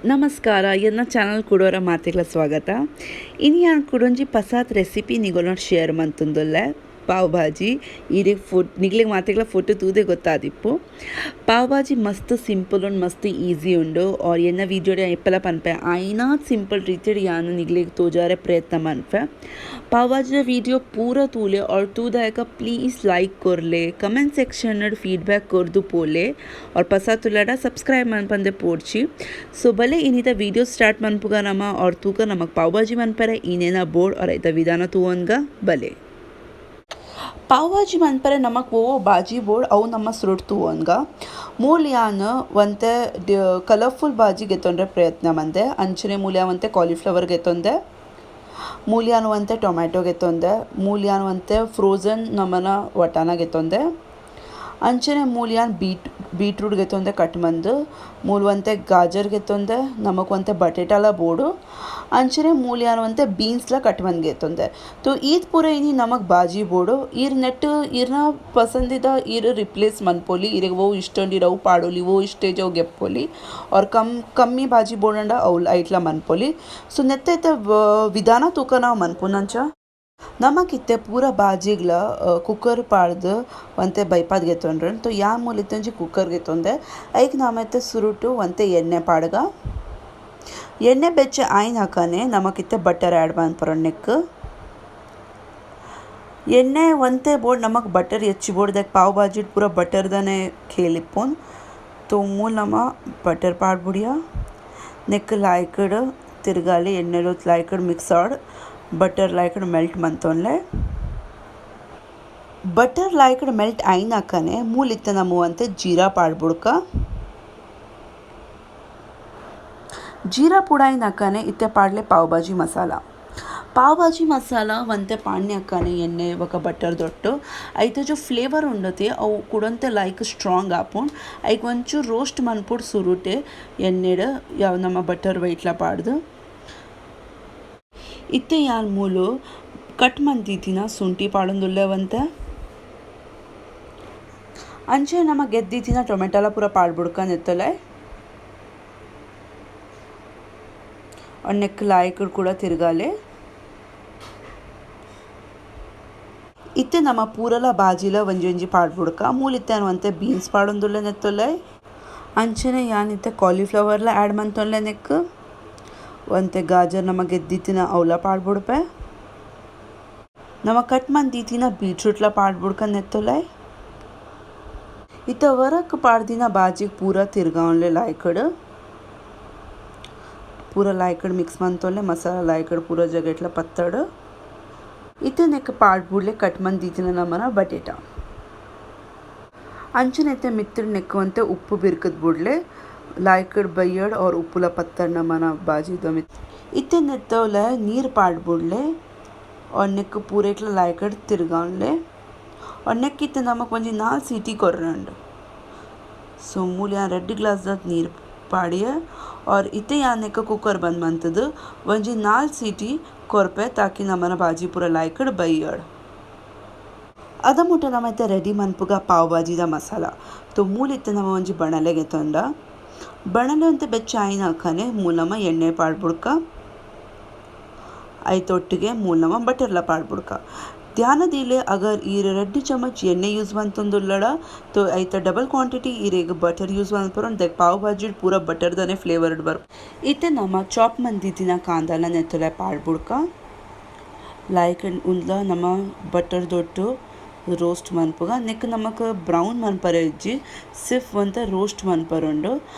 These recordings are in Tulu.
ನಮಸ್ಕಾರ, ಎನ್ನ ಚಾನಲ್ ಕುಡೋರ ಮಾತೆಗ್ಲ ಸ್ವಾಗತ. ಇನಿ ಯಾನ್ ಕುಡೊಂಜಿ ಪಸಾತ್ ರೆಸಿಪಿ ನಿಗೊಲ್ನ ಶೇರ್ ಮಂತೊಂದುಲ್ಲೆ. ಪಾವ್ ಭಾಜಿ ಇರೆಗ್ ಫುಡ್ ನಿಗ್ಲೆಗ್ ಮಾತೆಗ್ಲ ಫೋಟೋ ತೂದೆ ಗೊತ್ತಾದಿಪ್ಪು. ಪಾವ್ ಭಾಜಿ ಮಸ್ತ್ ಸಿಂಪಲ್ ಉಂಡು, ಮಸ್ತ್ ಈಸಿ ಉಂಡು. ಆರ್ ಎನ್ನ ವಿಡಿಯೋಡ್ ಎಪ್ಪಲ ಪನ್ಪೆ ಆಯಿನಾತ್ ಸಿಂಪಲ್ ರೀತಿಡ್ ಯಾನ್ ನಿಗ್ಲೆಗ್ ತೋಜಾರೆ ಪ್ರಯತ್ನ ಮನ್ಪೆ. ಪಾವ್ ಭಾಜಿದ ವಿಡಿಯೋ ಪೂರ ತೂಲೆ ಆರ್ ತೂದಾಯಕ ಪ್ಲೀಸ್ ಲೈಕ್ ಕೊರ್ಲೆ, ಕಮೆಂಟ್ ಸೆಕ್ಷನ್ ಫೀಡ್ಬ್ಯಾಕ್ ಕೊರ್ದು ಪೋಲೆ ಆರ್ ಪಸಾತುಲ್ಲಡ ಸಬ್ಸ್ಕ್ರೈಬ್ ಮನ್ಪಂದೆ ಪೋಡ್ಚಿ. ಸೊ ಬಲೆ ಇನ್ನಿತ ವಿಡಿಯೋ ಸ್ಟಾರ್ಟ್ ಮನ್ಪುಗ ನಮ ಆರ್ ತೂಕ ನಮಕ್ ಪಾವ್ ಭಾಜಿ ಮನ್ಪರೆ ಏನೇನ ಬೋರ್ಡ್ ಆರ್ ಐತ ವಿಧಾನ ತೂವನ್ಗ ಬಲೆ. ಪಾವ್ ಭಾಜಿ ಮನ್ಪರೆ ನಮಕ್ ಒವ್ವು ಬಾಜಿ ಬೋರ್ಡ್ ಅವು ನಮ್ಮ ಸುರುಟ್ ತೂವನ್ಗ. ಮೂಲ್ ಯಾನ್ ಒಂತೆ ಕಲರ್ಫುಲ್ ಬಾಜಿ ಗೆತ್ತೊಂಡ್ರೆ ಪ್ರಯತ್ನ ಮಂದೆ. ಅಂಚನೆ ಮೂಲ್ಯ ಒಂತೆ ಕಾಲಿಫ್ಲವರ್ ಗೆತ್ತೊಂದೆ, ಮೂಲ್ಯಾನ್ ಒಂತೆ ಟೊಮ್ಯಾಟೊ ಗೆತ್ತೊಂದೆ, ಮೂಲ್ಯಾನ್ ಒಂತೆ ಫ್ರೋಸನ್ ನಮನ ವಟಾನ ಗೆತ್ತೊಂದೆ, ಅಂಚನೆ ಮೂಲ್ಯಾನ್ ಬೀಟ್ರೂಟ್ ಗೆತ್ತೊಂದೆ ಕಟ್ ಮಂದು, ಮೂಲ್ ಒಂತೆ ಗಾಜರ್ ಗೆತ್ತೊಂದೆ, ನಮಕ್ ಒಂತೆ ಬಟೇಟಾಲ ಬೋಡು, ಅಂಚನೆ ಮೂಲ್ಯಾನ್ ಒಂತೆ ಬೀನ್ಸ್ಲ ಕಟ್ ಮಂದ್ ಗೆತ್ತೊಂದೆ. ತೋ ಈತ್ ಪೂರ ಇನಿ ನಮಕ್ ಬಾಜಿ ಬೋಡು. ಈರ್ ನೆಟ್ ಈರ್ನ ಪಸಂದಿದ ಈರ್ ರಿಪ್ಲೇಸ್ ಮನ್ಪೊಲಿ, ಈರೆಗ್ ಒವು ಇಷ್ಟ ಉಂಡು ಅವು ಪಾಡೊಲಿ, ಒವು ಇಷ್ಟ ಇಜ್ಜಿ ಅವು ಗೆಪ್ಪೊಲಿ, ಆರ್ ಕಮ್ಮಿ ಬಾಜಿ ಬೋಡಂಡ ಅವು ಐಟ್ಲ ಮನ್ಪೊಲಿ. ಸೊ ನೆತ್ತ ಇತ್ತೆ ವಿಧಾನ ತೂಕ ನಾವು ಮನ್ಪುನಂಚ. ನಮಕ್ ಇತ್ತೆ ಪೂರ ಬಾಜಿಗ್ಲ ಕುಕ್ಕರ್ ಪಾಡ್ದು ಒಂತೆ ಬೈಪಾದ್ ಗೆತ್ತೊಂಡ್ರೆ. ತೋ ಯಾ ಮೂಲ ಇತ್ತೆ ಒಂಜಿ ಕುಕ್ಕರ್ ಗೆತ್ತೊಂದೆ. ಐಕ್ ನಮ ಇತ್ತೆ ಸುರುಟು ಒಂತೆ ಎಣ್ಣೆ ಪಾಡ್ಗ. ಎಣ್ಣೆ ಬೆಚ್ಚ ಆಯಿನಕನೆ ನಮಕ್ ಇತ್ತೆ ಬಟರ್ ಆ್ಯಡ್ ಮನ್ಪುರ ನೆಕ್. ಎಣ್ಣೆ ಒಂತೆ ಬೋರ್ಡ್ ನಮಕ್ ಬಟರ್ ಹೆಚ್ಚಿ ಬೋರ್ಡ್, ದಾಯೆ ಪಾವ್ ಭಾಜಿ ಪೂರ ಬಟರ್ ದಾನೆ ಖೇಲ್ ಇಪ್ಪುನ್. ತೋ ಮೂಲ ನಮ ಬಟರ್ ಪಾಡ್ಬುಡಿಯ. ನೆಕ್ ಲಾಯ್ಕಡ್ ತಿರ್ಗಾಲಿ ಎಣ್ಣೆ ಲಾಯ್ಕಡ್ ಮಿಕ್ಸ್ ಆಡ್ ಬಟರ್ ಲಾಯ್ಕಡ್ ಮೆಲ್ಟ್ ಮಂತೊನ್ಲೆ. ಬಟರ್ ಲಾಯ್ಕಡ್ ಮೆಲ್ಟ್ ಆಯಿನಕನೆ ಮೂಲ ಇತ್ತೆ ನಮ ಒಂತೆ ಜೀರಾ ಪಾಡ್ಬುಡ್ಕ. ಜೀರಾ ಪುಡಾಯಿನಕನೆ ಇತ್ತೆ ಪಾಡ್ಲೆ ಪಾವ್ ಭಾಜಿ ಮಸಾಲ. ಪಾವ್ ಭಾಜಿ ಮಸಾಲ ಒಂತೆ ಪಾಡ್ನಕನೆ ಎಣ್ಣೆ ಬೊಕ ಬಟರ್ ದೊಟ್ಟು ಐತ ಜೋ ಫ್ಲೇವರ್ ಉಂಡತೆ ಅವು ಕುಡೊಂತೆ ಲೈಕ್ ಸ್ಟ್ರಾಂಗ್ ಆಪುಂಡು. ಐಕ್ ಒಂಚೂರು ರೋಸ್ಟ್ ಮನ್ಪೊಡು ಸುರುಟೆ ಎಣ್ಣೆಡ್ ಯಾವ ನಮ್ಮ ಬಟರ್ ವೈಟ್ಲ ಪಾಡ್ದು. ಇತ್ತೆ ಯಾನ್ ಮೂಲು ಕಟ್ ಮಂತಿತ್ತಿನ ಶುಂಠಿ ಪಾಡೊಂದುಲ್ಲೆ ಒಂತೆ. ಅಂಚೆ ನಮ ಗೆದ್ದಿತ್ತಿನ ಟೊಮೆಟೊಲ ಪೂರ ಪಾಡ್ಬುಡ್ಕ ನೆತ್ತೊಲೆ. ನೆಕ್ ಲಾಯ್ಕಡ್ ಕೂಡ ತಿರ್ಗಾಲೆ. ಇತ್ತೆ ನಮ ಪೂರಲ ಬಾಜಿಲ ಒಂಜಿ ಒಂಜಿ ಪಾಡ್ಬುಡ್ಕ. ಮೂಲು ಇತ್ತೆ ಒಂತೆ ಬೀನ್ಸ್ ಪಾಡೊಂದುಲ್ಲೆ ನೆತ್ತೊಲೆ. ಅಂಚನೆ ಯಾನ್ ಇತ್ತೆ ಕಾಲಿಫ್ಲವರ್ಲ ಆ್ಯಡ್ ಮಂತೊನ್ಲೆ ನೆಕ್. ಒಂತೆ ಗಾಜರ್ ನಮ ಗೆದ್ದಿತ್ತಿನ ಅವಲ ಪಾಡ್ಬುಡ್ಪೆ. ನಮ ಕಟ್ ಮಂದಿತ್ತಿನ ಬೀಟ್ರೂಟ್ಲ ಪಾಡ್ಬುಡ್ಕ ನೆತ್ತೊಲೆ. ಇತ್ತೆ ವರಕ್ ಪಾಡ್ದಿನ ಬಾಜಿಗ್ ಪೂರ ತಿರ್ಗಾವನ್ಲೆ ಲಾಯ್ಕಡ್. ಪೂರ ಲಾಯ್ಕಡ್ ಮಿಕ್ಸ್ ಮಂತೊನ್ಲೆ, ಮಸಾಲ ಲಾಯ್ಕಡ್ ಪೂರ ಜಗಟ್ಲ ಪತ್ತಡ್. ಇತ್ತೆ ನೆಕ್ ಪಾಡ್ಬುಡ್ಲೆ ಕಟ್ ಮಂದಿತ್ತಿನ ನಮನ ಬಟೇಟ. ಅಂಚನೆ ಇತ್ತೆ ಮಿತ್ತ್ ನೆಕ್ ಒಂತೆ ಉಪ್ಪು ಬಿರ್ಕದ್ ಬುಡ್ಲೆ. ಲಾಯ್ಕಡ್ ಬಯ್ಯಡ್ ಆರ್ ಉಪ್ಪುಲ ಪತ್ತಡ್ ನಮನ ಬಾಜಿದ ಮಿತ್ತ್. ಇತ್ತೆ ನೆತ್ತೊಲೆ ನೀರು ಪಾಡ್ಬುಡ್ಲೆ. ಆರ್ ನೆಕ್ ಪೂರೆಕ್ಲ ಲಾಯ್ಕಡ್ ತಿರ್ಗಾವನ್ಲೆ. ಆರ್ ನೆಕ್ ಇತ್ತೆ ನಮಕ್ ಒಂಜಿ 4 ಸೀಟಿ ಕೊರ್ರಂಡ್. ಸೊ ಮೂಲು ಯಾನ್ 2 ಗ್ಲಾಸ್ ದಾತ್ ನೀರು ಪಾಡಿಯೆ. ಆರ್ ಇತ್ತೆ ಯಾನ್ ನೆಕ್ ಕುಕ್ಕರ್ ಬಂದ್ ಮಂತುದು ಒಂಜಿ 4 ಸೀಟಿ ಕೊರ್ಪೆ ತಾಕಿ ನಮನ ಬಾಜಿ ಪೂರ ಲಾಯ್ಕಡ್ ಬಯ್ಯಡ್. ಅದ ಮುಟ್ಟ ನಮ ಇತ್ತೆ ರೆಡಿ ಮನ್ಪುಗ ಪಾವ್ ಭಾಜಿದ ಮಸಾಲ. ತೋ ಮೂಲು ಇತ್ತೆ ನಮ ಒಂಜಿ ಬಣಲೆ ಗೆತ್ತೊಂಡ. ಬಣಲೆ ಒಂತೆ ಬೆಚ್ಚ ಆಯಿನಕನೆ ಮೂಲು ನಮ ಎಣ್ಣೆ ಪಾಡ್ಬುಡ್ಕ. ಐತೊಟ್ಟಿಗೆ ಮೂಲು ನಮ ಬಟರ್ಲ ಪಾಡ್ಬುಡ್ಕ. ಧ್ಯಾನ ದೀಲೆ ಅಗರ್ ಈರ್ 2 ಚಮಚ್ ಎಣ್ಣೆ ಯೂಸ್ ಮಂತೊಂದುಲ್ಲಡ ತೋ ಐತ ಡಬಲ್ ಕ್ವಾಂಟಿಟಿ ಈರೆಗ್ ಬಟರ್ ಯೂಸ್ ಮನ್ಪುರ. ದಾಯೆ ಪಾವ್ ಭಾಜಿ ಪೂರ ಬಟರ್ ದಾನೆ ಫ್ಲೇವರ್ಡ್ ಬರ್. ಇತ್ತೆ ನಮ ಚಾಪ್ ಮಂದಿತ್ತಿನ ಕಾಂದಾಲ ನೆತ್ತೊಲೆ ಪಾಡ್ಬುಡ್ಕ. ಲೈಕ್ ಉಂದ್ಲ ನಮ ಬಟರ್ ದೊಟ್ಟು ರೋಸ್ಟ್ ಮನ್ಪುಗ. ನೆಕ್ ನಮಕ್ ಬ್ರೌನ್ ಮನ್ಪರೆ ಇಜ್ಜಿ, ಸಿರ್ಫ್ ಒಂತೆ ರೋಸ್ಟ್ ಮನ್ಪರುಂಡು.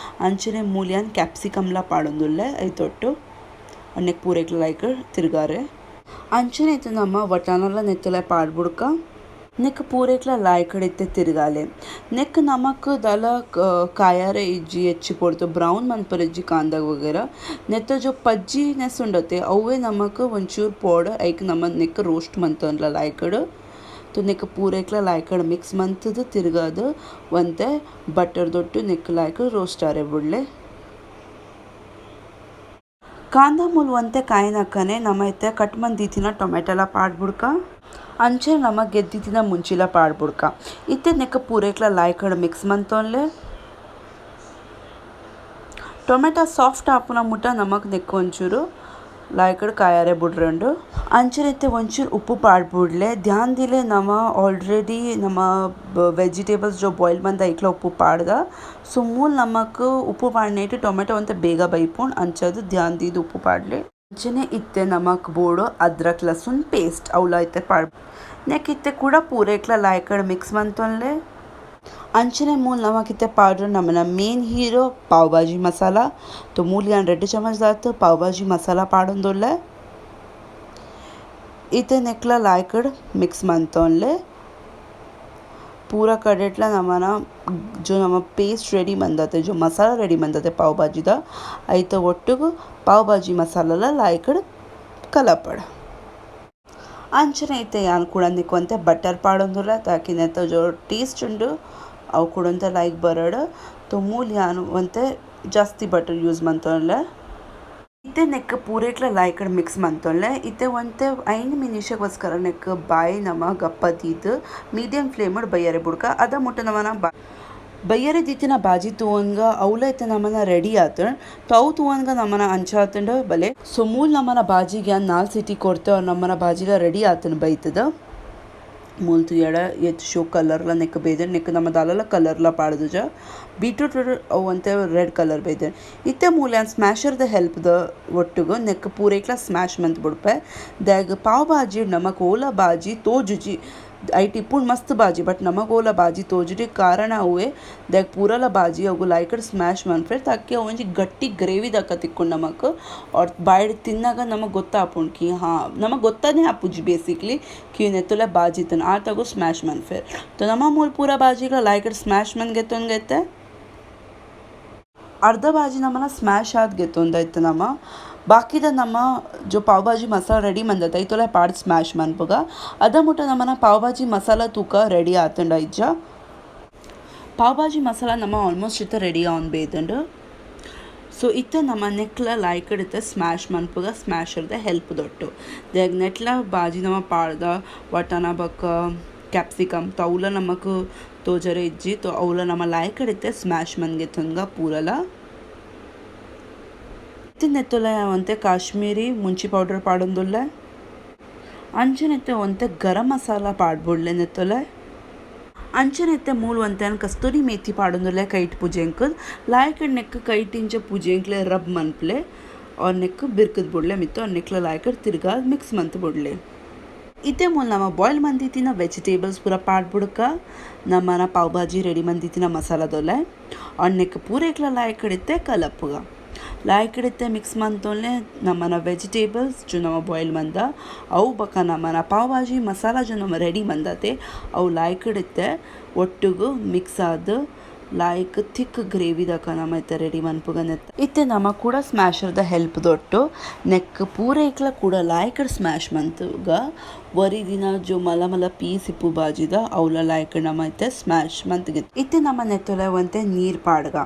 ಅಂಚನೆ ಮೂಲ್ಯಾನ್ ಕ್ಯಾಪ್ಸಿಕಮ್ಲ ಪಾಡೊಂದುಲ್ಲೆ ಐತೊಟ್ಟು. ನೆಕ್ ಪೂರೆಕ್ಲ ಲೈಕ್ ತಿರ್ಗಾರೆ. ಅಂಚನೆ ಇತ್ತೆ ನಮ ವಟಾಣಲ ನೆತ್ತೊಲೆ ಪಾಡ್ಬುಡ್ಕ. ನೆಕ್ ಪೂರೆಕ್ಲ ಲಾಯ್ಕಡ್ ಇತ್ತೆ ತಿರ್ಗಾಲೆ. ನೆಕ್ ನಮಕ್ ದಾಲ ಕಾಯಾರೆ ಇಜ್ಜಿ ಹೆಚ್ಚಿ ಪೊರ್ತು ಬ್ರೌನ್ ಮನ್ಪರೆ ಇಜ್ಜಿ ಕಾಂದಾಗ ವಗೇರ. ನೆತ್ತ ಜೋ ಪಜ್ಜಿ ನೆಸ್ ಉಂಡತೆ ಅವ್ವೇ ನಮಕ್ ಒಂಚೂರು ಪೋಡ್ ಐಕ್ ನಮ ನೆಕ್ ರೋಸ್ಟ್ ಮಂತೊನ್ಲ ಲಾಯ್ಕಡ್. ತೋ ನೆಕ್ ಪೂರೆಕ್ಲ ಲಾಯ್ಕಡ್ ಮಿಕ್ಸ್ ಮಂತುದು ತಿರ್ಗಾದ್ ಒಂತೆ ಬಟರ್ ದೊಟ್ಟು ನೆಕ್ ಲಾಯ್ಕ್ ರೋಸ್ಟ್ ಆರೆ ಬುಡ್ಲೆ. ಕಾಂದ ಮೂಲು ಒಂತೆ ಕಾಯಿನಕನೆ ನಮ ಇತ್ತೆ ಕಟ್ ಮಂದಿತ್ತಿನ ಟೊಮೆಟೊಲ ಪಾಡ್ಬುಡ್ಕ. ಅಂಚನೆ ನಮ ಗೆದ್ದಿತ್ತಿನ ಮುಂಚಿಲ ಪಾಡ್ಬುಡ್ಕ. ಇತ್ತೆ ನೆಕ್ಕ್ ಪೂರೆಕ್ಲ ಲಾಯ್ಕಡ್ ಮಿಕ್ಸ್ ಮಂತೊನ್ಲೆ. ಟೊಮೆಟೊ ಸಾಫ್ಟ್ ಆಪುನ ಮುಟ್ಟ ನಮಕ್ ನೆಕ್ಕ್ ಒಂಚೂರು ಲಾಯ್ಕಡ್ ಕಾಯರೆ ಬುಡ್ರಂಡು. ಅಂಚನೆ ಇತ್ತೆ ಒಂಚೂರು ಉಪ್ಪು ಪಾಡ್ಬುಡ್ಲೆ. ಧ್ಯಾನ್ ದಿಲೆ, ನಮ ಆಲ್ರೆಡಿ ನಮ ವೆಜಿಟೇಬಲ್ಸ್ ಜೋ ಬಾಯ್ಲ್ ಮಂತ ಐಕ್ಲ ಉಪ್ಪು ಪಾಡ್ದ. ಸೊ ಮೂಲು ನಮಕ್ ಉಪ್ಪು ಪಾಡ್ನೇಟ್ ಟೊಮೆಟೊ ಒಂತೆ ಬೇಗ ಬೈಪುಂಡು. ಅಂಚಾದ್ ಧ್ಯಾನ್ ದೀದ್ ಉಪ್ಪು ಪಾಡ್ಲೆ. ಅಂಚನೆ ಇತ್ತೆ ನಮಕ್ ಬೋಡು ಅದ್ರಕ್ ಲಸುನ್ ಪೇಸ್ಟ್. ಅವ್ಲ ಇತ್ತೆ ಪಾಡ್ ನೆಕ್ ಇತ್ತೆ ಕೂಡ ಪೂರೆಕ್ಲ ಲಾಯ್ಕಡ್ ಮಿಕ್ಸ್ ಮಂತೊನ್ಲೆ. ಅಂಚನೆ ಮೂಲು ನಮಕ್ ಇತ್ತೆ ಪಾಡ್ರ ನಮನ ಮೇನ್ ಹೀರೋ ಪಾವ್ ಭಾಜಿ ಮಸಾಲ. ತೋ ಮೂಲು ಯಾನ್ 2 ಚಮಚದಾತ್ ಪಾವ್ ಭಾಜಿ ಮಸಾಲ ಪಾಡೊಂದುಲ್ಲೆ. ಇತ್ತೆ ನೆಕ್ಲ ಲಾಯ್ಕಡ್ ಮಿಕ್ಸ್ ಮಂತೊನ್ಲೆ. ಪೂರ ಕಡೆಟ್ಲ ನಮನ ಜೋ ನಮ ಪೇಸ್ಟ್ ರೆಡಿ ಮಂದತೆ, ಜೋ ಮಸಾಲ ರೆಡಿ ಮಂದತೆ ಪಾವ್ ಭಾಜಿದ, ಐತ ಒಟ್ಟುಗು ಪಾವ್ ಭಾಜಿ ಮಸಾಲಲ ಲಾಯ್ಕಡ್ ಕಲಪಡ್. ಅಂಚನೆ ಇತ್ತೆ ಯಾನ್ ಕೂಡ ನೆಕ್ ಒಂತೆ ಬಟರ್ ಪಾಡೊಂದುಲ್ಲೆ, ತಾಕಿ ನೆತ್ತ ಜೋ ಟೇಸ್ಟ್ ಉಂಡು ಅವು ಕೂಡ ಒಂತೆ ಲೈಕ್ ಬರಡ್. ತೋ ಮೂಲು ಯಾನ್ ಒಂತೆ ಜಾಸ್ತಿ ಬಟರ್ ಯೂಸ್ ಮಂತೊನ್ಲೆ. ಇತ್ತೆ ನೆಕ್ ಪೂರೆಕ್ಲ ಲಾಯ್ಕಡ್ ಮಿಕ್ಸ್ ಮಂತೊನ್ಲೆ. ಇತ್ತೆ ಒಂತೆ 5 ನಿಮಿಷಕ್ಕೋಸ್ಕರ ನೆಕ್ ಬಾಯಿ ನಮ ಗಪ್ಪ ದೀದ್ ಮೀಡಿಯಂ ಫ್ಲೇಮ್ ಬಯ್ಯರೆ ಬುಡ್ಕ. ಅದ ಮುಟ್ಟ ನಮನ ಬಯ್ಯರೆ ದೀತಿನ ಬಾಜಿ ತೂವನ್ಗ ಅವ್ಲ ಇತ್ತೆ ನಮನ ರೆಡಿ ಆತಂಡ್. ಅವು ತೂವನ್ಗ ನಮನ ಅಂಚ ಆತಂಡ್ ಬಲೆ. ಸೊ ಮೂಲು ನಮನ ಬಾಜಿಗೆ ಯಾನ್ 4 ಸಿಟಿ ಕೊರ್ತೆ. ನಮನ ಬಾಜಿಲ ರೆಡಿ ಆತಂಡ್ ಬೈತದ. ಮೂಲು ತೂಯಡ ಏತ್ ಶೋ ಕಲರ್ಲ ನೆಕ್ ಬೈದೆರ್. ನೆಕ್ ನಮ ದಾಲಲ ಕಲರ್ಲ ಪಾಡ್ದುಜ. ಬೀಟ್ರೂಟ್ ಅವು ಒಂತೆ ರೆಡ್ ಕಲರ್ ಬೈದೆರ್. ಇತ್ತೆ ಮೂಲು ಯಾನ್ ಸ್ಮ್ಯಾಶರ್ದ ಹೆಲ್ಪ್ ದ ಒಟ್ಟುಗು ನೆಕ್ ಪೂರೈಕ್ಲ ಸ್ಮ್ಯಾಶ್ ಮಂತ್ ಬುಡ್ಪೆ. ದಾಯೆಗ್ ಪಾವ್ ಬಾಜಿ ನಮಕ್ ಓಲ ಬಾಜಿ ತೋಜುಜಿ. ಐಟ್ ಇಪ್ಪುಂಡು ಮಸ್ತ್ ಬಾಜಿ, ಬಟ್ ನಮಕ್ ಓಲ ಬಾಜಿ ತೋಜುಜಿ. ಕಾರಣ ಅವ್ವೆ, ದಾಯೆಗ್ ಪೂರಲ ಬಾಜಿ ಅವು ಲಾಯ್ಕಡ್ ಸ್ಮ್ಯಾಶ್ ಮನ್ಪೆರ್, ತಾಕಿ ಅವು ಒಂಜಿ ಗಟ್ಟಿ ಗ್ರೇವಿ ದಕ ತಿಕ್ಕುಂಡು ನಮಕ್. ಆರ್ ಬಾಯ್ಡ್ ತಿನ್ನಗ ನಮಕ್ ಗೊತ್ತಾಪುಂಡು ಕಿ ಹಾ, ನಮಕ್ ಗೊತ್ತಾನೆ ಆಪುಜಿ ಬೇಸಿಕ್ಲಿ ಕಿ ನೆತ್ತುಲ ಬಾಜಿ ಇತ್ತುಂಡು. ಆತಗು ಸ್ಮ್ಯಾಶ್ ಮನ್ಪೆರ್. ತೋ ನಮ ಮೂಲು ಪೂರ ಬಾಜಿಗ್ಲ ಲಾಯ್ಕಡ್ ಸ್ಮ್ಯಾಶ್ ಮಂತ್ ಗೆತ್ತೊಂದು. ಅರ್ಧ ಬಾಜಿ ನಮನ ಸ್ಮ್ಯಾಶ್ ಆದ್ ಗೆತ್ತೊಂದೈತೆ. ನಮ ಬಾಕಿದ ನಮ್ಮ ಜೋ ಪಾವ್ ಭಾಜಿ ಮಸಾಲ ರೆಡಿ ಮಂದತ ಐತೊಲ ಪಾಡ್ ಸ್ಮ್ಯಾಶ್ ಮನ್ಪುಗ. ಅದ ಮುಟ್ಟ ನಮನ ಪಾವ್ ಭಾಜಿ ಮಸಾಲ ತೂಕ ರೆಡಿ ಆತುಂಡ ಇಜ್ಜ. ಪಾವ್ ಭಾಜಿ ಮಸಾಲ ನಮ್ಮ ಆಲ್ಮೋಸ್ಟ್ ಇತ್ತ ರೆಡಿ ಆನ್ ಬೇದಂಡು. ಸೊ ಇತ್ತ ನಮ್ಮ ನೆಕ್ಲ ಲಾಯ್ಕಡ್ ಇತ್ತ ಸ್ಮ್ಯಾಶ್ ಮನ್ಪುಗ ಸ್ಮ್ಯಾಶರ್ದ ಹೆಲ್ಪ್ ದೊಟ್ಟು. ದಾಯೆಗ್ ನೆಟ್ಲ ಬಾಜಿ ನಮ ಪಾಡ್ದ ವಟಾಣ ಬೊಕ್ಕ ಕ್ಯಾಪ್ಸಿಕಮ್ ತೌಲ ನಮಕ್ ತೋಜರೆ ಇಜ್ಜಿ. ತೋ ಅವ್ಲ ನಮ ಲಾಯ್ಕಡ್ ಇತ್ತೆ ಸ್ಮ್ಯಾಶ್ ಮಂಗೆತ್ತೊಂಗ ಪೂರಲ. ನೆತ್ತೊಲ ಒಂತೆ ಕಾಶ್ಮೀರಿ ಮುಂಚಿ ಪೌಡರ್ ಪಾಡೊಂದುಲ್ಲೆ. ಅಂಚನೆ ಒಂತೆ ಗರಂ ಮಸಾಲ ಪಾಡ್ಬುಡ್ಲೆ ನೆತ್ತೊಲೆ. ಅಂಚನೆ ಮೂಲು ಒಂತೆ ಕಸ್ತೂರಿ ಮೇಥಿ ಪಾಡೊಂದುಲ್ಲೆ ಕೈಟ್ ಪೂಜೆಂಕ್. ಲಾಯ್ಕಡ್ ನೆಕ್ ಕೈಟ್ ಇಂಚ ಪೂಜೆಂಕ್ಲೆ ರಬ್ ಮನ್ಪುಲೆ ಆರ್ ನೆಕ್ ಬಿರ್ಕದ್ ಬುಡ್ಲೆ ಮಿತ್ತ್. ಆರ್ ನೆಕ್ಲ ಲಾಯ್ಕಡ್ ತಿರ್ಗಾ ಮಿಕ್ಸ್ ಮಂತ್ ಬುಡ್ಲೆ. ಇತ್ತೆ ಮೂಲು ನಮ ಬಾಯ್ಲ್ ಮಂದಿತ್ತಿನ ವೆಜಿಟೇಬಲ್ಸ್ ಪೂರ ಪಾಡ್ಬುಡ್ಕ ನಮನ ಪಾವ್ ಭಾಜಿ ರೆಡಿ ಮಂದಿತ್ತಿನ ಮಸಾಲದೊಲೆ. ಆರ್ ನೆಕ್ ಪೂರೆಕ್ಲ ಲಾಯ್ಕಡ್ ಇತ್ತೆ ಕಲಪುಗ. ಲಾಯ್ಕಡ್ ಇತ್ತೆ ಮಿಕ್ಸ್ ಮಂತೊನ್ಲೆ. ನಮನ ವೆಜಿಟೇಬಲ್ಸ್ ಜೋ ನಮ ಬಾಯ್ಲ್ ಮಂದ ಅವು ಬೊಕ ನಮನ ಪಾವ್ ಭಾಜಿ ಮಸಾಲ ಜೋ ನಮ ರೆಡಿ ಮಂದತೆ ಅವು ಲಾಯ್ಕಡ್ ಇತ್ತೆ ಒಟ್ಟುಗು ಮಿಕ್ಸ್ ಆದ್ like thick gravy ದಕ ನಮ ಇತ್ತೆ ರೆಡಿ ಮನ್ಪುಗ ನೆತ್ತ. ಇತ್ತೆ ನಮ ಕೂಡ ಸ್ಮ್ಯಾಶರ್ದ ಹೆಲ್ಪ್ ದೊಟ್ಟು ನೆಕ್ ಪೂರೈಕ್ಲ ಕೂಡ ಲಾಯ್ಕಡ್ ಸ್ಮ್ಯಾಶ್ ಮಂತುಗ. ಒರಿ ದಿನ ಜೋ ಮಲ್ಲ ಮಲ್ಲ ಪೀಸ್ ಇಪ್ಪು ಬಾಜಿದ ಅವ್ಲ ಲಾಯ್ಕಡ್ ನಮ ಇತ್ತೆ ಸ್ಮ್ಯಾಶ್ ಮಂತ್ಗೆ. ಇತ್ತೆ ನಮ ನೆತ್ತೊಲೆ ಒಂತೆ ನೀರ್ ಪಾಡ್ಗ.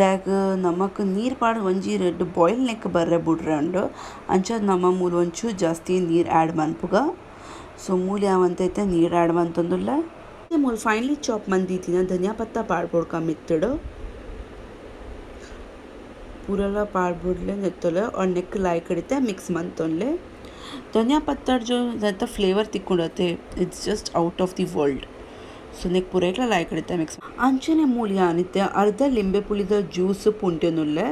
ದಾಯೆಗ್ ನಮಕ್ ನೀರ್ ಪಾಡ್ ಒಂಜಿ ರಡ್ಡ್ ಬಾಯ್ಲ್ ನೆಕ್ ಬರ್ರೆ ಬುಡ್ರೆ ಉಂಡು. ಅಂಚಾದ್ ನಮ ಮೂಲು ಒಂಚೂರು ಜಾಸ್ತಿ ನೀರ್ ಆ್ಯಡ್ ಮನ್ಪುಗ. ಸೊ ಮೂಲು ಯಾವಂತೆ ಇತ್ತೆ ನೀರ್ ಆ್ಯಡ್ ಮಂತೊಂದುಲ್ಲೆ. ಮೂಲು ಫೈನಲಿ ಚಾಪ್ ಮಂದಿತ್ತಿನ ಧನಿಯಾ ಪತ್ತ ಪಾಡ್ಬೊಡ್ಕ ಮಿತ್ತುಡು. ಪೂರಲ ಪಾಡ್ಬುಡ್ಲೆ ನೆತ್ತೊಲೆ. ಆರ್ ನೆಕ್ ಲಾಯ್ಕಡ್ ಇತ್ತೆ ಮಿಕ್ಸ್ ಮಂತೊನ್ಲೆ. ಧನಿಯಾ ಪತ್ತಡ್ ಜೋ ನೆತ್ತ ಫ್ಲೇವರ್ ತಿಕ್ಕುಂಡತೆ, it's just out of the world. So neck ಪೂರೈಕ್ಲ ಲಾಯ್ಕಡ್ ಇತ್ತೆ ಮಿಕ್ಸ್. ಅಂಚನೆ ಮೂಲು ಯಾನ್ ಇತ್ತೆ ಅರ್ಧ ಲಿಂಬೆ ಪುಳಿದ ಜ್ಯೂಸ್ ಪುಂಟೆನುಲ್ಲೆ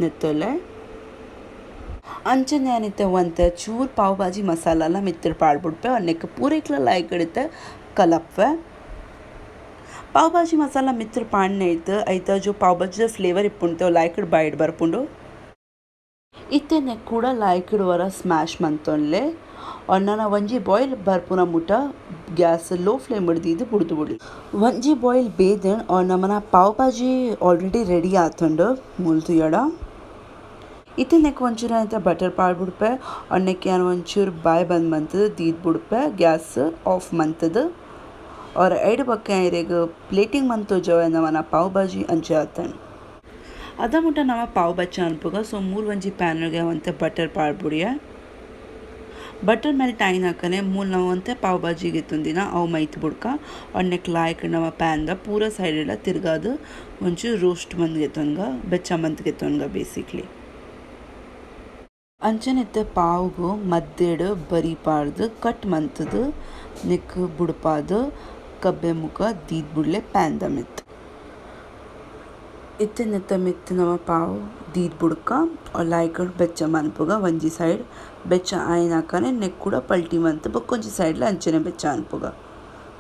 ನೆತ್ತೊಲೆ. ಅಂಚನೆ ಯಾನಿತ್ತೆ ಒಂತೆ ಚೂರು ಪಾವ್ ಭಾಜಿ ಮಸಾಲಲ ಮಿತ್ತುಡ್ ಪಾಡ್ಬುಡ್ಪೆ. ಆರ್ ನೆಕ್ ಪೂರೈಕ್ಲ ಲಾಯ್ಕಡ್ ಇತ್ತೆ ಕಲಪ್ವೆ. ಪಾವ್ ಭಾಜಿ ಮಸಾಲ ಮಿತ್ತುಡ್ ಪಾಡ್ನೆ ಐತ ಐತ ಜೋ ಪಾವ್ ಭಾಜಿದ ಫ್ಲೇವರ್ ಇಪ್ಪುಂಡು ಲಾಯ್ಕಡ್ ಬಾಯ್ಡ್ ಬರ್ಪುಂಡು. ಇತ್ತೆ ನೆಕ್ ಕೂಡ ಲಾಯ್ಕಡ್ ವರ ಸ್ಮ್ಯಾಶ್ ಮಂತೊನ್ಲೆ. ಆರ್ ನನ ಒಂಜಿ ಬಾಯ್ಲ್ ಬರ್ಪುನ ಮುಟ gas low flame ದೀದ್ ಬುಡ್ದು ಬುಡ್ಲಿ. ಒಂಜಿ ಬಾಯ್ಲ್ ಬೇದನ್. ಆರ್ ನಮನ ಪಾವ್ ಭಾಜಿ ಆಲ್ರೆಡಿ ರೆಡಿ ಆತುಂಡು ಮೂಲು ತೂಯಡ. ಇತ್ತೆ ನೆಕ್ ಒಂಚೂರು ಐತ ಬಟರ್ ಪಾಡ್ಬುಡ್ಪೆ. ಆರ್ ನೆಕ್ ಯಾನ್ ಒಂಚೂರು ಬಾಯ್ ಬಂದ್ ಮಂತುದು ದೀದ್ ಬುಡ್ಪೆ ಗ್ಯಾಸ್ ಆಫ್ ಮಂತುದು. ಆರ್ ಐಡ್ ಬೊಕ್ಕ ಇರೆಗ್ ಪ್ಲೇಟಿಂಗ್ ಮಂತ್ ತೋಜಾವೆ ನಮನ ಪಾವ್ ಭಾಜಿ ಅಂಚ ಆತಂಡ್. ಅದ ಮುಟ ನಮ ಪಾವ್ ಬಚ್ಚ ಅನ್ಪುಗ. ಸೊ ಮೂಲು ಒಂಜಿ ಪ್ಯಾನ್ ಗೆ ಒಂತೆ ಬಟರ್ ಪಾಡ್ಬುಡಿಯ. ಬಟರ್ ಮೆಲ್ಟ್ ಆಯಿನಕನೆ ಮೂಲು ನಮ ಒಂತೆ ಪಾವ್ ಭಾಜಿ ಗೆತೊಂದಿನ ಅವು ಮೈತ್ ಬುಡ್ಕ ನೆಕ್ ಲಾಯ್ಕ್ ನಮ ಪ್ಯಾನ್ ದ ಪೂರ ಸೈಡ್ ಲ ತಿರ್ಗಾದ್ ಒಂಚೂರು ರೋಸ್ಟ್ ಮಂತ್ ಗೆತೊನ್ಗ, ಬೆಚ್ಚ ಮಂತ್ ಗೆತೊನ್ಗ ಬೇಸಿಕ್ಲಿ. ಅಂಚನೆ ಇತ್ತೆ ಪಾವುಗು ಮಧ್ಯಡ್ ಬರಿ ಪಾಡ್ದ್ ಕಟ್ ಮಂತುದು ನೆಕ್ಕ್ ಬುಡ್ಪಾದ್ ಕಬ್ಬೆ ಮುಕ ದೀದ್ ಬುಡ್ಲೆ ಪ್ಯಾನ್ ದ ಮಿತ್ತ್. ಇತ್ತೆ ನೆತ್ತ ಮಿತ್ತ್ ನಮ ಪಾವು ದೀದ್ ಬುಡ್ಕ ಲಾಯ್ಕ್ ಬೆಚ್ಚ ಮನ್ಪುಗ ಒಂಜಿ ಸೈಡ್ ಬೆಚ್ಚ ಆಯಿನಕನೆ ನೆಕ್ಕ್ ಕುಡ ಪಲ್ಟಿ ಮಂತ್ ಬೊಕ್ಕೊಂಜಿ ಸೈಡ್ ಲ ಅಂಚನೆ ಬೆಚ್ಚ ಮನ್ಪುಗ.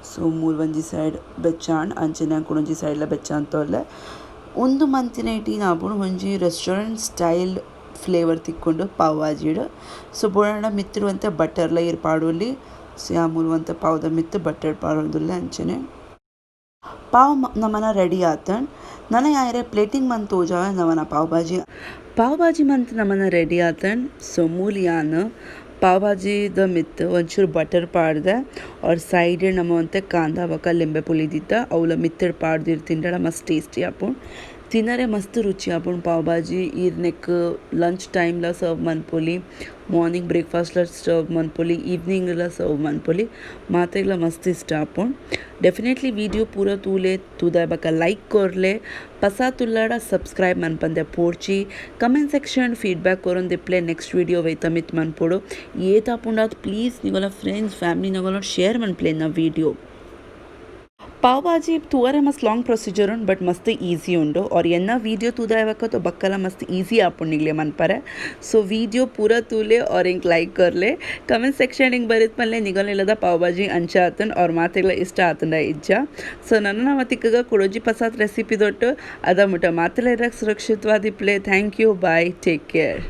ಸೊ ಮೂಲು ಒಂಜಿ ಸೈಡ್ ಬೆಚ್ಚ ಆಂಡ್ ಅಂಚನೆ ಕುಡೊಂಜಿ ಸೈಡ್ ಲ ಬೆಚ್ಚ ಆಂತೊಲ್ಲೆ. ಉಂದು ಮಂತಿನೈಟ್ ಆಪುಂಡು ಒಂಜಿ ರೆಸ್ಟೋರೆಂಟ್ ಸ್ಟೈಲ್ ಫ್ಲೇವರ್ ತಿಕ್ಕುಂಡು ಪಾವ್ ಭಾಜಿಡ್. ಸೊ ಬೋಡಾಂಡ ಮಿತ್ತ್ ಒಂತೆ ಬಟರ್ ಲ ಇರ್ ಪಾಡೊಲಿ. ಸೊ ಯಾನ್ ಮೂಲು ಒಂತೆ ಪಾವುದ ಮಿತ್ತ್ ಬಟರ್ ಪಾಡೊಂದುಲ್ಲೆ ಅಂಚನೆ. ಪಾವ್ ನಮನ ರೆಡಿ ಆತುಂಡ್. ನನ ಯಾನ್ ಪ್ಲೇಟಿಂಗ್ ಮಂತ್ ತೋಜಾವೆ ನಮನ ಪಾವ್ ಭಾಜಿ. ಪಾವ್ ಭಾಜಿ ಮಂತ್ ನಮನ ರೆಡಿ ಆತುಂಡ್. ಸೊ ಮೂಲು ಯಾನ್ ಪಾವ್ ಭಾಜಿ ದ ಮಿತ್ತ್ ಒಂಚೂರು ಬಟರ್ ಪಾಡ್ದೆ ಆರ್ ಸೈಡ್ ನಮ ಒಂತೆ ಕಾಂದ ಬೊಕ ಲಿಂಬೆ ಪುಳಿ ದೀತ ಅವ್ಲ ಮಿತ್ತ್ ಪಾಡ್ದ್ ತಿಂಡಡ ಮಸ್ತ್ ಟೇಸ್ಟಿ ಆಪುಂಡು. ತಿನರೆ ಮಸ್ತ್ ರುಚಿ ಆಪುಂಡು ಪಾವ್ ಭಾಜಿ. ಈರ್ ನೆಕ್ಕ್ ಲಂಚ್ ಟೈಮ್ ಲ ಸರ್ವ್ ಮನ್ಪೊಲಿ, ಮಾರ್ನಿಂಗ್ ಬ್ರೇಕ್ಫಾಸ್ಟ್ ಲ ಸರ್ವ್ ಮನ್ಪೊಲಿ, ಈವ್ನಿಂಗ್ ಲ ಸರ್ವ್ ಮನ್ಪೊಲಿ, ಮಾತೆಗ್ಲ ಮಸ್ತ್ ಇಷ್ಟ ಆಪುಂಡು. ಡೆಫಿನೆಟ್ಲಿ ವಿಡಿಯೋ ಪೂರ ತೂಲೆ, ತೂದ ಬೊಕ ಲೈಕ್ ಕೊರ್ಲೆ, ಪಸ ತುಲ್ಲಡ ಸಬ್ಸ್ಕ್ರೈಬ್ ಮನ್ಪಂದೆ ಪೋಡ್ಚಿ, ಕಮೆಂಟ್ ಸೆಕ್ಷನ್ ಫೀಡ್ಬ್ಯಾಕ್ ಕೊರೊಂದಿಪ್ಲೆ ನೆಕ್ಸ್ಟ್ ವಿಡಿಯೋ ಒಯ್ತ ಮಿತ್ತ್ ಮನ್ಪೊಡು ಏತ್ ಆಪುಂಡಾತ್ ಪ್ಲೀಸ್ ನಿಗೋಲ ಫ್ರೆಂಡ್ಸ್ ಫ್ಯಾಮಿಲಿ ನಗೋಲ ಶೇರ್ ಮನ್ಪುಲೆ ಎನ್ನ ವಿಡಿಯೋ. ಪಾವ್ ಭಾಜಿ ತೂವರೆ ಮಸ್ತ್ ಲಾಂಗ್ ಪ್ರೊಸೀಜರ್ ಉಂಡು, ಬಟ್ ಮಸ್ತ್ ಈಸಿ ಉಂಡು. ಆರ್ ಎನ್ನ ವಿಡಿಯೋ ತೂದಾಯ್ಬೊಕ ಬೊಕ್ಕಲ ಮಸ್ತ್ ಈಸಿ ಆಪುಂಡು ನಿಗ್ಲೆ ಮನ್ಪರೆ. ಸೊ ವಿಡಿಯೋ ಪೂರ ತೂಲೆ ಆರ್ ಎಂಕ್ ಲೈಕ್ ಕೊರ್ಲೆ, ಕಮೆಂಟ್ ಸೆಕ್ಷನ್ ಎಂಕ್ ಬರೆದ್ ಪನ್ಲೆ ನಿಗಲ್ನ ಪಾವ್ ಭಾಜಿ ಅಂಚ ಆತುಂಡು ಆರ್ ಮಾತೆಗ್ಲ ಇಷ್ಟ ಆತುಂಡ ಇಜ್ಜ. ಸೊ ನನ ನಮ ತಿಕ್ಕುಗ ಕುಡೊಂಜಿ ಪಸಾತ್ ರೆಸಿಪಿ ದೊಟ್ಟು. ಅದ ಮುಟ ಮಾತೆಲ ಸುರಕ್ಷಿತವಾದಿಪ್ಲೆ. Thank you, bye, take care.